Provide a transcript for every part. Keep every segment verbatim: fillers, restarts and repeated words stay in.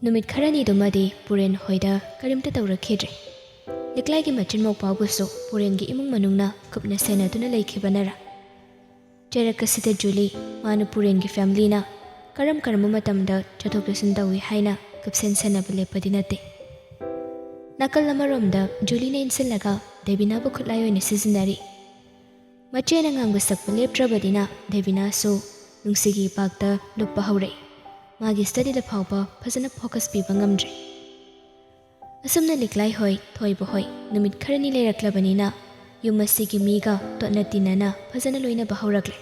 ꯅꯨꯃꯤꯠ ꯈꯔꯅꯤꯗꯨꯃꯗꯤ ꯄꯨꯔꯦꯟ ꯍꯣꯏꯗ ꯀꯔꯤꯝꯇ ꯇꯧꯔꯛꯈꯤꯗ꯭ꯔꯦ꯫ ꯂꯤꯛꯂꯥꯏꯒꯤ ꯃꯆꯤꯟꯃꯧ ꯐꯥꯎꯕꯁꯨ ꯄꯨꯔꯦꯟꯒꯤ ꯏꯃꯨꯡ ꯃꯅꯨꯡꯅ ꯀꯨꯞꯅ ꯁꯦꯟꯅꯗꯨꯅ ꯂꯩꯈꯤꯕꯅꯔ, ꯆꯩꯔꯛ ꯑꯁꯤꯗ ꯖꯨꯂꯤ, ꯃꯥꯅ ꯄꯨꯔꯦꯟꯒꯤ ꯐꯦꯃꯤꯂꯤꯅ ꯀꯔꯝ ꯀꯔꯝꯕ ꯃꯇꯝꯗ ꯆꯠꯊꯣꯛ ꯆꯠꯁꯤꯟ ꯇꯧꯏ ꯍꯥꯏꯅ ꯀꯨꯞꯁꯦꯟ ꯁꯦꯟꯅꯕ ꯂꯦꯞꯄꯗꯤ ꯅꯠꯇꯦ꯫ ꯅꯥꯀꯜ ꯑꯃꯔꯣꯝꯗ ꯖꯨꯂꯤꯅ ꯏꯟꯁꯤꯜꯂꯒ ꯗꯦꯕꯤꯅꯥꯕꯨ ꯈꯨꯠꯂꯥꯏ ꯑꯣꯏꯅ ꯁꯤꯖꯤꯟꯅꯔꯤ꯫ ꯃꯆꯦꯅ ꯉꯥꯡꯕ ꯁꯛꯄ ꯂꯦꯞꯇ꯭ꯔꯕꯅꯤꯅ ꯗꯦꯕꯤꯅꯥꯁꯨ ꯅꯨꯡꯁꯤꯒꯤ ꯏꯄꯥꯛꯇ ꯂꯨꯞꯄ ꯍꯧꯔꯛꯏ꯫ ꯃꯥꯒꯤ ꯁ꯭ꯇꯗꯤꯗ ꯐꯥꯎꯕ ꯐꯖꯅ ꯐꯣꯀꯁ ꯄꯤꯕ ꯉꯝꯗ꯭ꯔꯦ꯫ ꯑꯁꯨꯝꯅ ꯂꯤꯛꯂꯥꯏ ꯍꯣꯏ, ꯊꯣꯏꯕ ꯍꯣꯏ ꯅꯨꯃꯤꯠ ꯈꯔꯅꯤ ꯂꯩꯔꯛꯂꯕꯅꯤꯅ ꯌꯨꯝ ꯑꯁꯤꯒꯤ ꯃꯤꯒ ꯇꯣꯠꯅ ꯇꯤꯟꯅꯅ ꯐꯖꯅ ꯂꯣꯏꯅꯕ ꯍꯧꯔꯛꯂꯦ꯫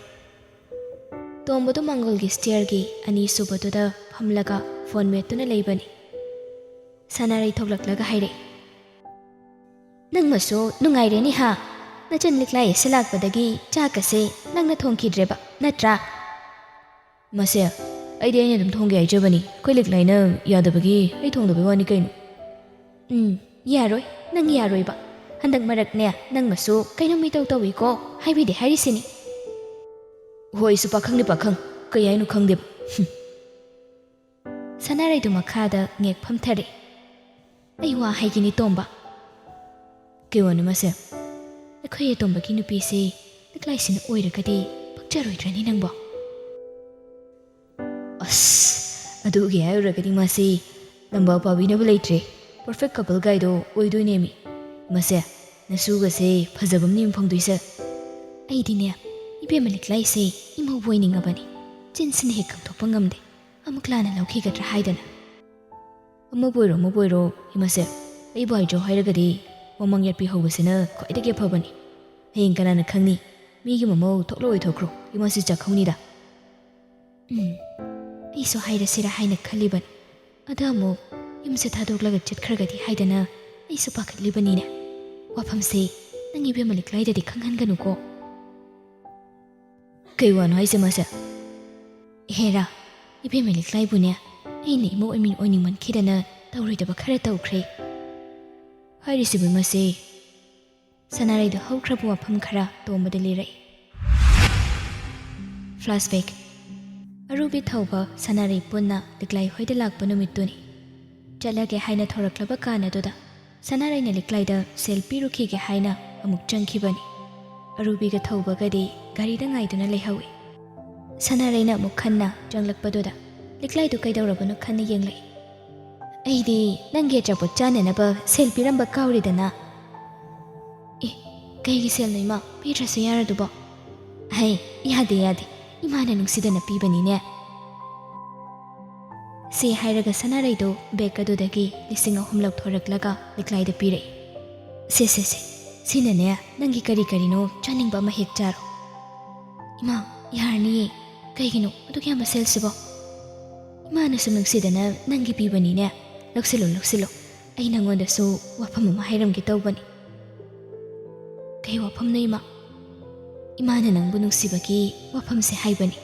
ꯇꯣꯝꯕꯗꯨ ꯃꯥꯡꯒꯣꯜꯒꯤ ꯁ꯭ꯇꯤꯌꯔꯒꯤ ꯑꯅꯤꯁꯨꯕꯗꯨꯗ ꯐꯝꯂꯒ ꯐꯣꯟ ꯃꯦꯠꯇꯨꯅ ꯂꯩꯕꯅꯤ꯫ ꯁꯅꯥꯔꯩ ꯊꯣꯛꯂꯛꯂꯒ ꯍꯥꯏꯔꯛꯏ, "ꯅꯪꯃꯁꯨ ꯅꯨꯡꯉꯥꯏꯔꯦꯅꯦ ꯍꯥ? ꯅꯆꯟ ꯂꯤꯛꯂꯥꯏ ꯑꯁꯤ ꯂꯥꯛꯄꯗꯒꯤ ꯆꯥꯛꯀꯁꯦ ꯅꯪꯅ ꯊꯣꯡꯈꯤꯗ꯭ꯔꯦꯕ, ꯅꯠꯇ꯭ꯔꯥ?" "ꯃꯁꯦ, ꯑꯩꯗꯤ ꯑꯩꯅ ꯑꯗꯨꯝ ꯊꯣꯡꯒꯦ ꯍꯥꯏꯖꯕꯅꯤ, ꯑꯩꯈꯣꯏ ꯂꯤꯛꯂꯥꯏꯅ ꯌꯥꯗꯕꯒꯤ ꯑꯩ ꯊꯣꯡꯗꯕꯩ ꯋꯥꯅꯤ ꯀꯩꯅꯣ?" "ꯎꯝ, ꯌꯥꯔꯣꯏ, ꯅꯪ ꯌꯥꯔꯣꯏꯕ꯫ ꯍꯟꯗꯛ ꯃꯔꯛꯅꯦ ꯅꯪꯃꯁꯨ ꯀꯩꯅꯣꯝ ꯏꯇꯧ ꯇꯧꯏꯀꯣ, ꯍꯥꯏꯕꯤꯗꯦ ꯍꯥꯏꯔꯤꯁꯤꯅꯤ꯫" "ꯍꯣꯏ, ꯑꯩꯁꯨ ꯄꯥꯈꯪꯅꯤ ꯄꯥꯈꯪ, ꯀꯩ ꯍꯥꯏꯅꯣ ꯈꯪꯗꯦꯕ꯫" ꯍꯨꯝ꯫ ꯁꯅꯥꯔꯩꯗꯨ ꯃꯈꯥꯗ ꯉꯦꯛ ꯐꯝꯊꯔꯦ꯫ "ꯑꯩ ꯋꯥ ꯍꯥꯏꯒꯦꯅꯦ ꯇꯣꯝꯕ꯫" "ꯀꯩ ꯋꯥꯅꯣ ꯃꯁꯦ?" "ꯑꯩꯈꯣꯏ ꯑꯇꯣꯝꯕꯒꯤ ꯅꯨꯄꯤꯁꯦ ꯂꯤꯛꯂꯥꯏꯁꯤꯅ ꯑꯣꯏꯔꯒꯗꯤ ꯄꯛꯆꯔꯣꯏꯗ꯭ꯔꯅꯤ ꯅꯪꯕꯣ?" "ꯑꯁ, ꯑꯗꯨꯒꯤ ꯍꯥꯏꯔꯨꯔꯒꯗꯤ ꯃꯥꯁꯦ ꯂꯝꯕꯥ ꯄꯥꯕꯤꯅꯕ ꯂꯩꯇ꯭ꯔꯦ, ꯄꯔꯐꯦꯛ ꯀꯄꯜ ꯒꯥꯏꯗꯣ ꯑꯣꯏꯗꯣꯏꯅꯦꯃꯤ꯫ ꯃꯁꯦ, ꯅꯁꯨꯒꯁꯦ ꯐꯖꯕ ꯑꯃꯅꯦ ꯐꯪꯗꯣꯏꯁꯦ꯫" "ꯑꯩꯗꯤꯅꯦ, ꯏꯕꯦꯝꯃ ꯂꯤꯛꯂꯥꯏꯁꯦ ꯏꯃꯧꯕꯨ ꯑꯣꯏꯅꯤꯡꯉꯕꯅꯤ꯫ ꯆꯤꯟꯁꯤꯅ ꯍꯦꯛ ꯈꯪꯗꯣꯛꯄ ꯉꯝꯗꯦ, ꯑꯃꯨꯛ ꯂꯥꯟꯅ ꯂꯧꯈꯤꯒꯗ꯭ꯔꯥ ꯍꯥꯏꯗꯅ꯫" "ꯑꯃꯕꯨ ꯑꯣꯏꯔꯣ, ꯑꯃꯕꯨ ꯑꯣꯏꯔꯣ, ꯏꯃꯥꯁꯦ, ꯑꯩꯕꯨ ꯍꯥꯏꯖꯧ ꯍꯥꯏꯔꯒꯗꯤ ꯃꯃꯥꯡ ꯌꯥꯠꯄꯤꯍꯧꯕꯁꯤꯅ ꯈ꯭ꯋꯥꯏꯗꯒꯤ ꯑꯐꯕꯅꯤ꯫ ꯍꯌꯦꯡ ꯀꯅꯥꯅ ꯈꯪꯅꯤ, ꯃꯤꯒꯤ ꯃꯃꯧ ꯊꯣꯛꯂꯛꯑꯣꯏ ꯊꯣꯛꯈ꯭ꯔꯣ, ꯏꯃꯥꯁꯤ ꯆꯥꯛꯈꯧꯅꯤꯗ꯫" "ꯎꯝ, ꯑꯩꯁꯨ ꯍꯥꯏꯔꯁꯤꯔꯥ ꯍꯥꯏꯅ ꯈꯜꯂꯤꯕꯅꯤ꯫ ꯑꯗ ꯑꯃꯨꯛ ꯌꯨꯝꯁꯦ ꯊꯥꯗꯣꯛꯂꯒ ꯆꯠꯈ꯭ꯔꯒꯗꯤ ꯍꯥꯏꯗꯅ ꯑꯩꯁꯨ ꯄꯥꯈꯠꯂꯤꯕꯅꯤꯅꯦ꯫ ꯋꯥꯐꯝꯁꯦ ꯅꯪ ꯏꯕꯦꯝꯃ ꯂꯤꯛꯂꯥꯏꯗꯗꯤ ꯈꯪꯍꯟꯒꯅꯨꯀꯣ꯫" "ꯀꯩ ꯋꯥꯅꯣ ꯍꯥꯏꯁꯦ ꯃꯥꯁꯦ?" "ꯍꯦꯔꯥ, ꯏꯕꯦꯝꯃ ꯂꯤꯛꯂꯥꯏꯕꯨꯅꯦ ꯑꯩꯅ ꯏꯃꯧ ꯑꯣꯏꯃꯤꯟ ꯑꯣꯏꯅꯤꯡꯃꯟꯈꯤꯗꯅ ꯇꯧꯔꯣꯏꯗꯕ ꯈꯔ ꯇꯧꯈ꯭ꯔꯦ꯫" "ꯍꯥꯏꯔꯤꯁꯤꯕꯨ ꯃꯁꯦ?" ꯁꯅꯥꯔꯩꯗ ꯍꯧꯈ꯭ꯔꯕ ꯋꯥꯐꯝ ꯈꯔ ꯇꯣꯝꯕꯗ ꯂꯤꯔꯛꯏ꯫ ꯐ꯭ꯂꯥꯁꯕꯦꯛ꯫ ꯑꯔꯨꯕꯤ ꯊꯧꯕ ꯁꯅꯥꯔꯩ ꯄꯨꯟꯅ ꯂꯤꯛꯂꯥꯏ ꯍꯣꯏꯗ ꯂꯥꯛꯄ ꯅꯨꯃꯤꯠꯇꯨꯅꯤ꯫ ꯆꯠꯂꯒꯦ ꯍꯥꯏꯅ ꯊꯣꯔꯛꯂꯕ ꯀꯥꯟ ꯑꯗꯨꯗ ꯁꯅꯥꯔꯩꯅ ꯂꯤꯛꯂꯥꯏꯗ ꯁꯦꯜ ꯄꯤꯔꯨꯈꯤꯒꯦ ꯍꯥꯏꯅ ꯑꯃꯨꯛ ꯆꯪꯈꯤꯕꯅꯤ꯫ ꯑꯔꯨꯕꯤꯒ ꯊꯧꯕꯒꯗꯤ ꯒꯥꯔꯤꯗ ꯉꯥꯏꯗꯨꯅ ꯂꯩꯍꯧꯏ꯫ ꯁꯅꯥꯔꯩꯅ ꯑꯃꯨꯛ ꯈꯟꯅ ꯆꯪꯂꯛꯄꯗꯨꯗ ꯂꯤꯛꯂꯥꯏꯗꯨ ꯀꯩꯗꯧꯔꯕꯅꯣ ꯈꯟꯅ ꯌꯦꯡꯂꯛꯏ꯫ "ꯑꯩꯗꯤ ꯅꯪꯒꯤ ꯑꯆꯥꯄꯣꯠ ꯆꯥꯅꯅꯕ ꯁꯦꯜ ꯄꯤꯔꯝꯕ ꯀꯥꯎꯔꯦꯗꯅ?" "ꯑꯦ, ꯀꯩꯒꯤ ꯁꯦꯜꯅꯣ ꯏꯃꯥ? ꯄꯤꯗ꯭ꯔꯁꯨ ꯌꯥꯔꯗꯨꯕꯣ?" "ꯍꯩ, ꯌꯥꯗꯦ, ꯌꯥꯗꯦ, ꯏꯃꯥꯅ ꯅꯨꯡꯁꯤꯗꯅ ꯄꯤꯕꯅꯤꯅꯦ꯫" ꯁꯤ ꯍꯥꯏꯔꯒ ꯁꯅꯥꯔꯩꯗꯣ ꯕꯦꯒ ꯑꯗꯨꯗꯒꯤ ꯂꯤꯁꯤꯡ ꯑꯍꯨꯝ ꯂꯧꯊꯣꯔꯛꯂꯒ ꯂꯤꯛꯂꯥꯏꯗ ꯄꯤꯔꯛꯏ꯫ "ꯁꯦ, ꯁꯦ, ꯁꯦ, ꯁꯤꯅꯅꯦ ꯅꯪꯒꯤ ꯀꯔꯤ ꯀꯔꯤꯅꯣ ꯆꯥꯅꯤꯡꯕ ꯑꯃ ꯍꯦꯛ ꯆꯥꯔꯣ꯫" "ꯏꯃꯥ, ꯌꯥꯔꯅꯤꯌꯦ, ꯀꯩꯒꯤꯅꯣ ꯑꯗꯨꯛ ꯌꯥꯝꯕ ꯁꯦꯜꯁꯤꯕꯣ?" "ꯏꯃꯥꯅꯁꯨ ꯅꯨꯡꯁꯤꯗꯅ ꯅꯪꯒꯤ ꯄꯤꯕꯅꯤꯅꯦ, ꯂꯧꯁꯤꯜꯂꯣ, ꯂꯧꯁꯤꯜꯂꯣ, ꯑꯩ ꯅꯪꯉꯣꯟꯗꯁꯨ ꯋꯥꯐꯝ ꯑꯃ ꯍꯥꯏꯔꯝꯒꯦ ꯇꯧꯕꯅꯤ꯫" "ꯀꯩ ꯋꯥꯐꯝꯅꯣ ꯏꯃꯥ?" "ꯏꯃꯥꯅ ꯅꯪꯕꯨ ꯅꯨꯡꯁꯤꯕꯒꯤ ꯋꯥꯐꯝꯁꯦ ꯍꯥꯏꯕꯅꯤ꯫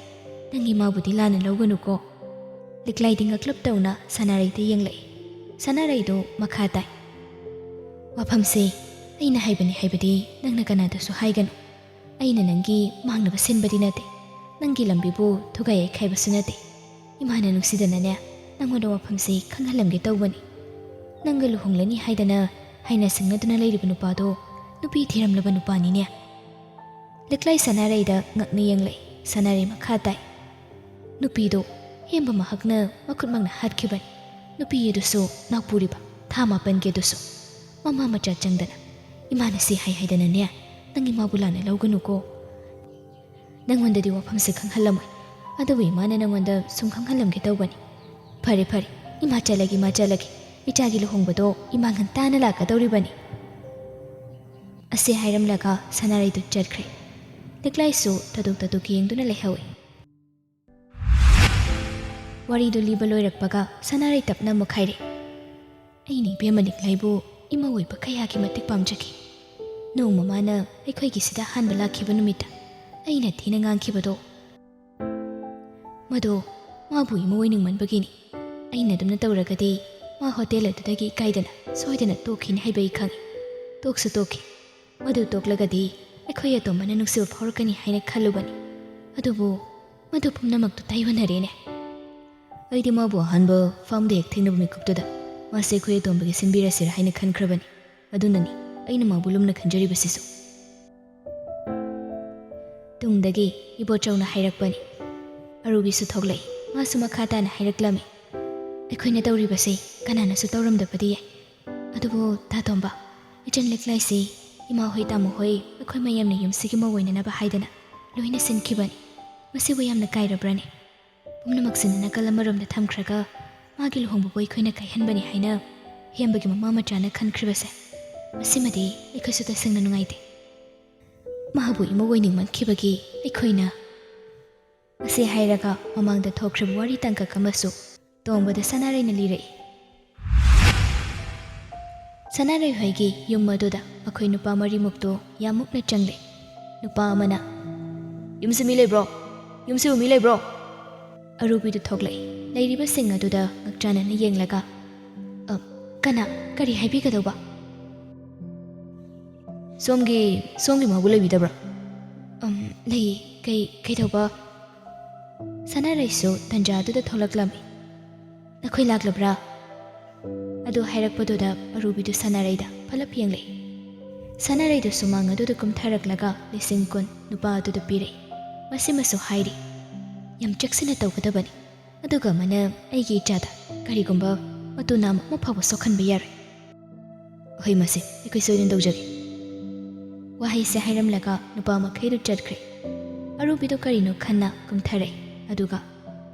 ꯅꯪ ꯏꯃꯥꯕꯨꯗꯤ ꯂꯥꯟꯅ ꯂꯧꯒꯅꯨꯀꯣ꯫" ꯂꯤꯛꯂꯥꯏꯗꯤ ꯉꯛꯂꯞ ꯇꯧꯅ ꯁꯅꯥꯔꯩꯗ ꯌꯦꯡꯂꯛꯏ꯫ ꯁꯅꯥꯔꯩꯗꯣ ꯃꯈꯥ ꯇꯥꯏ꯫ "ꯋꯥꯐꯝꯁꯦ ꯑꯩꯅ ꯍꯥꯏꯕꯅꯤ ꯍꯥꯏꯕꯗꯤ ꯅꯪꯅ ꯀꯅꯥꯗꯁꯨ ꯍꯥꯏꯒꯅꯨ꯫ ꯑꯩꯅ ꯅꯪꯒꯤ ꯃꯥꯡꯅꯕ ꯁꯤꯟꯕꯗꯤ ꯅꯠꯇꯦ꯫ ꯅꯪꯒꯤ ꯂꯝꯕꯤꯕꯨ ꯊꯨꯒꯥꯏ ꯌꯩꯈꯥꯏꯕꯁꯨ ꯅꯠꯇꯦ꯫ ꯏꯃꯥꯅ ꯅꯨꯡꯁꯤꯗꯅꯅꯦ ꯅꯪꯉꯣꯟꯗ ꯋꯥꯐꯝꯁꯦ ꯈꯪꯍꯜꯂꯝꯒꯦ ꯇꯧꯕꯅꯤ꯫ ꯅꯪꯒ ꯂꯨꯍꯣꯡꯂꯅꯤ ꯍꯥꯏꯗꯅ ꯍꯥꯏꯅ ꯁꯤꯡꯅꯗꯨꯅ ꯂꯩꯔꯤꯕ ꯅꯨꯄꯥꯗꯣ ꯅꯨꯄꯤ ꯊꯤꯔꯝꯂꯕ ꯅꯨꯄꯥꯅꯤꯅꯦ꯫" ꯂꯤꯛꯂꯥꯏ ꯁꯅꯥꯔꯩꯗ ꯉꯛꯅ ꯌꯦꯡꯂꯛꯏ꯫ ꯁꯅꯥꯔꯩ ꯃꯈꯥ ꯇꯥꯏ꯫ "ꯅꯨꯄꯤꯗꯣ ꯍꯦꯝꯕ ꯃꯍꯥꯛꯅ ꯃꯈꯨꯠꯃꯛꯅ ꯍꯥꯠꯈꯤꯕꯅꯤ꯫ ꯅꯨꯄꯤ ꯑꯗꯨꯁꯨ ꯅꯥꯎꯄꯨꯔꯤꯕ ꯊꯥ ꯃꯥꯄꯟꯒꯤ ꯑꯗꯨꯁꯨ꯫ ꯃꯃꯥ ꯃꯆꯥ ꯆꯪꯗꯅ꯫ ꯏꯃꯥꯅ ꯁꯤ ꯍꯥꯏ ꯍꯥꯏꯗꯅꯅꯦ ꯅꯪ ꯏꯃꯥꯕꯨ ꯂꯥꯟꯅ ꯂꯧꯒꯅꯨꯀꯣ꯫ ꯅꯪꯉꯣꯟꯗꯗꯤ ꯋꯥꯐꯝꯁꯦ ꯈꯪꯍꯜꯂꯝꯃꯣꯏ, ꯑꯗꯨꯕꯨ ꯏꯃꯥꯅ ꯅꯪꯉꯣꯟꯗ ꯁꯨꯝ ꯈꯪꯍꯜꯂꯝꯒꯦ ꯇꯧꯕꯅꯤ꯫ ꯐꯔꯦ, ꯐꯔꯦ, ꯏꯃꯥ ꯆꯠꯂꯒꯦ, ꯏꯃꯥ ꯆꯠꯂꯒꯦ꯫ ꯏꯆꯥꯒꯤ ꯂꯨꯍꯣꯡꯕꯗꯣ ꯏꯃꯥ ꯉꯟꯇꯥꯅ ꯂꯥꯛꯀꯗꯧꯔꯤꯕꯅꯤ꯫" ꯑꯁꯤ ꯍꯥꯏꯔꯝꯂꯒ ꯁꯅꯥꯔꯩꯗꯨ ꯆꯠꯈ꯭ꯔꯦ꯫ ꯂꯤꯛꯂꯥꯏꯁꯨ ꯇꯗꯨꯛ ꯇꯗꯨꯛ ꯌꯦꯡꯗꯨꯅ ꯂꯩꯍꯧꯏ꯫ ꯋꯥꯔꯤꯗꯨ ꯂꯤꯕ ꯂꯣꯏꯔꯛꯄꯒ ꯁꯅꯥꯔꯩ ꯇꯞꯅ ꯑꯃꯨꯛ ꯍꯥꯏꯔꯦ꯫ "ꯑꯩꯅ ꯏꯕꯦꯝꯃ ꯂꯤꯛꯂꯥꯏꯕꯨ ꯏꯃꯧ ꯑꯣꯏꯕ ꯀꯌꯥꯒꯤ ꯃꯇꯤꯛ ꯄꯥꯝꯖꯈꯤ꯫ ꯅꯣꯡꯃ ꯃꯥꯅ ꯑꯩꯈꯣꯏꯒꯤꯁꯤꯗ ꯑꯍꯥꯟꯕ ꯂꯥꯛꯈꯤꯕ ꯅꯨꯃꯤꯠꯇ ꯑꯩꯅ ꯊꯤꯅ ꯉꯥꯡꯈꯤꯕꯗꯣ, ꯃꯗꯣ ꯃꯥꯕꯨ ꯏꯃꯧ ꯑꯣꯏꯅꯤꯡꯃꯟꯕꯒꯤꯅꯤ꯫ ꯑꯩꯅ ꯑꯗꯨꯝꯅ ꯇꯧꯔꯒꯗꯤ ꯃꯥ ꯍꯣꯇꯦꯜ ꯑꯗꯨꯗꯒꯤ ꯏꯀꯥꯏꯗꯅ ꯁꯣꯏꯗꯅ ꯇꯣꯛꯈꯤꯅꯤ ꯍꯥꯏꯕ ꯑꯩ ꯈꯪꯏ꯫ ꯇꯣꯛꯁꯨ ꯇꯣꯛꯈꯤ꯫ ꯃꯗꯨ ꯇꯣꯛꯂꯒꯗꯤ ꯑꯩꯈꯣꯏ ꯑꯇꯣꯝꯕꯅ ꯅꯨꯡꯁꯤꯕ ꯐꯥꯎꯔꯛꯀꯅꯤ ꯍꯥꯏꯅ ꯈꯜꯂꯨꯕꯅꯤ꯫ ꯑꯗꯨꯕꯨ ꯃꯗꯨ ꯄꯨꯝꯅꯃꯛꯇꯨ ꯇꯥꯏꯑꯣꯟꯅꯔꯦꯅꯦ꯫ ꯑꯩꯗꯤ ꯃꯥꯕꯨ ꯑꯍꯥꯟꯕ ꯐꯥꯝꯗ ꯍꯦꯛ ꯊꯦꯡꯅꯕ ꯃꯤꯀꯨꯞꯇꯨꯗ ꯃꯥꯁꯦ ꯑꯩꯈꯣꯏ ꯑꯇꯣꯝꯕꯒꯤ ꯁꯤꯟꯕꯤꯔꯁꯤꯔꯥ ꯍꯥꯏꯅ ꯈꯟꯈ꯭ꯔꯕꯅꯤ꯫ ꯑꯗꯨꯅꯅꯤ ꯑꯩꯅ ꯃꯥꯕꯨ ꯂꯨꯝꯅ ꯈꯟꯖꯔꯤꯕꯁꯤꯁꯨ꯫ ꯇꯨꯡꯗꯒꯤ ꯏꯕꯣꯆꯧꯅ ꯍꯥꯏꯔꯛꯄꯅꯤ, ꯑꯔꯨꯕꯤꯁꯨ ꯊꯣꯛꯂꯛꯏ꯫ ꯃꯥꯁꯨ ꯃꯈꯥ ꯇꯥꯅ ꯍꯥꯏꯔꯛꯂꯝꯃꯤ, ꯑꯩꯈꯣꯏꯅ ꯇꯧꯔꯤꯕꯁꯤ ꯀꯅꯥꯅꯁꯨ ꯇꯧꯔꯝꯗꯕꯗꯤ ꯌꯥꯏ, ꯑꯗꯨꯕꯨ ꯇꯥ ꯇꯣꯝꯕ, ꯏꯆꯟ ꯂꯤꯛꯂꯥꯏꯁꯤ ꯏꯃꯥꯍꯣꯏ ꯇꯥꯃꯣꯍꯣꯏ ꯑꯩꯈꯣꯏ ꯃꯌꯥꯝꯅ ꯌꯨꯝꯁꯤꯒꯤ ꯃꯧ ꯑꯣꯏꯅꯅꯕ ꯍꯥꯏꯗꯅ ꯂꯣꯏꯅ ꯁꯤꯟꯈꯤꯕꯅꯤ꯫ ꯃꯁꯤꯕꯨ ꯌꯥꯝꯅ ꯀꯥꯏꯔꯕ꯭ꯔꯅꯦ? ꯄꯨꯝꯅꯃꯛꯁꯤꯅ ꯅꯥꯀꯜ ꯑꯃꯔꯣꯝꯗ ꯊꯝꯈ꯭ꯔꯒ ꯃꯥꯒꯤ ꯂꯨꯍꯣꯡꯕꯕꯨ ꯑꯩꯈꯣꯏꯅ ꯀꯥꯏꯍꯟꯕꯅꯤ ꯍꯥꯏꯅ ꯍꯦꯝꯕꯒꯤ ꯃꯃꯥ ꯃꯆꯥꯅ ꯈꯟꯈ꯭ꯔꯤꯕꯁꯦ, ꯃꯁꯤꯃꯗꯤ ꯑꯩꯈꯣꯏꯁꯨ ꯇꯁꯦꯡꯅ ꯅꯨꯡꯉꯥꯏꯇꯦ꯫ ꯃꯍꯥꯛꯄꯨ ꯏꯃꯧ ꯑꯣꯏꯅꯤꯡꯃꯟꯈꯤꯕꯒꯤ ꯑꯩꯈꯣꯏꯅ꯫ ꯑꯁꯤ ꯍꯥꯏꯔꯒ ꯃꯃꯥꯡꯗ ꯊꯣꯛꯈ꯭ꯔꯤꯕ ꯋꯥꯔꯤ ꯇꯥꯡꯀꯛ ꯑꯃꯁꯨ ꯇꯣꯝꯕꯗ ꯁꯅꯥꯔꯩꯅ ꯂꯤꯔꯛꯏ꯫ ꯁꯅꯥꯔꯩ ꯍꯣꯏꯒꯤ ꯌꯨꯝ ꯑꯗꯨꯗ ꯃꯈꯣꯏ ꯅꯨꯄꯥ ꯃꯔꯤꯃꯨꯛꯇꯨ ꯌꯥꯝ ꯃꯨꯛꯅ ꯆꯪꯂꯦ꯫ ꯅꯨꯄꯥ ꯑꯃꯅ, "ꯌꯨꯝꯁꯤ ꯃꯤ ꯂꯩꯕ꯭ꯔꯣ? ꯌꯨꯝꯁꯤꯕꯨ ꯃꯤ ꯂꯩꯕ꯭ꯔꯣ?" ꯑꯔꯨꯕꯤꯗꯨ ꯊꯣꯛꯂꯛꯏ꯫ ꯂꯩꯔꯤꯕꯁꯤꯡ ꯑꯗꯨꯗ ꯉꯛꯆꯥꯟꯅꯅ ꯌꯦꯡꯂꯒ, "ꯑ, ꯀꯅꯥ? ꯀꯔꯤ ꯍꯥꯏꯕꯤꯒꯗꯧꯕ?" "ꯁꯣꯝꯒꯤ, ꯁꯣꯝꯒꯤ ꯃꯥꯕꯨ ꯂꯩꯕꯤꯗꯕ꯭ꯔꯥ?" "ꯑꯝ, ꯂꯩꯌꯦ꯫ ꯀꯩ, ꯀꯩꯗꯧꯕ?" ꯁꯅꯥꯔꯩꯁꯨ ꯇꯟꯖꯥꯗꯨꯗ ꯊꯣꯛꯂꯛꯂꯝꯃꯤ꯫ "ꯅꯈꯣꯏ ꯂꯥꯛꯂꯕ꯭ꯔꯥ?" ꯑꯗꯨ ꯍꯥꯏꯔꯛꯄꯗꯨꯗ ꯑꯔꯨꯕꯤꯗꯨ ꯁꯅꯥꯔꯩꯗ ꯐꯂꯞ ꯌꯦꯡꯂꯛꯏ꯫ ꯁꯅꯥꯔꯩꯗꯨ ꯁꯨꯃꯥꯡ ꯑꯗꯨꯗ ꯀꯨꯝꯊꯔꯛꯂꯒ ꯂꯤꯁꯤꯡ ꯀꯨꯟ ꯅꯨꯄꯥ ꯑꯗꯨꯗ ꯄꯤꯔꯛꯏ꯫ ꯃꯁꯤꯃꯁꯨ ꯍꯥꯏꯔꯤ, "ꯌꯥꯝ ꯆꯦꯛꯁꯤꯟꯅ ꯇꯧꯒꯗꯕꯅꯤ꯫ ꯑꯗꯨꯒ ꯑꯃꯅ ꯑꯩꯒꯤ ꯏꯆꯥꯗ ꯀꯔꯤꯒꯨꯝꯕ ꯃꯇꯨ ꯅꯥꯝ ꯑꯃ ꯐꯥꯎꯕ ꯁꯣꯛꯍꯟꯕ ꯌꯥꯔꯣꯏ꯫ ꯍꯣꯏ, ꯃꯁꯦ ꯑꯩꯈꯣꯏ ꯁꯣꯏꯗꯅ ꯇꯧꯖꯒꯦ꯫" ꯋꯥꯍꯩꯁꯦ ꯍꯥꯏꯔꯝꯂꯒ ꯅꯨꯄꯥ ꯃꯈꯩꯗꯨ ꯆꯠꯈ꯭ꯔꯦ꯫ ꯑꯔꯨꯕꯤꯗꯨ ꯀꯔꯤꯅꯣ ꯈꯟꯅ ꯀꯨꯝꯊꯔꯛꯏ꯫ ꯑꯗꯨꯒ,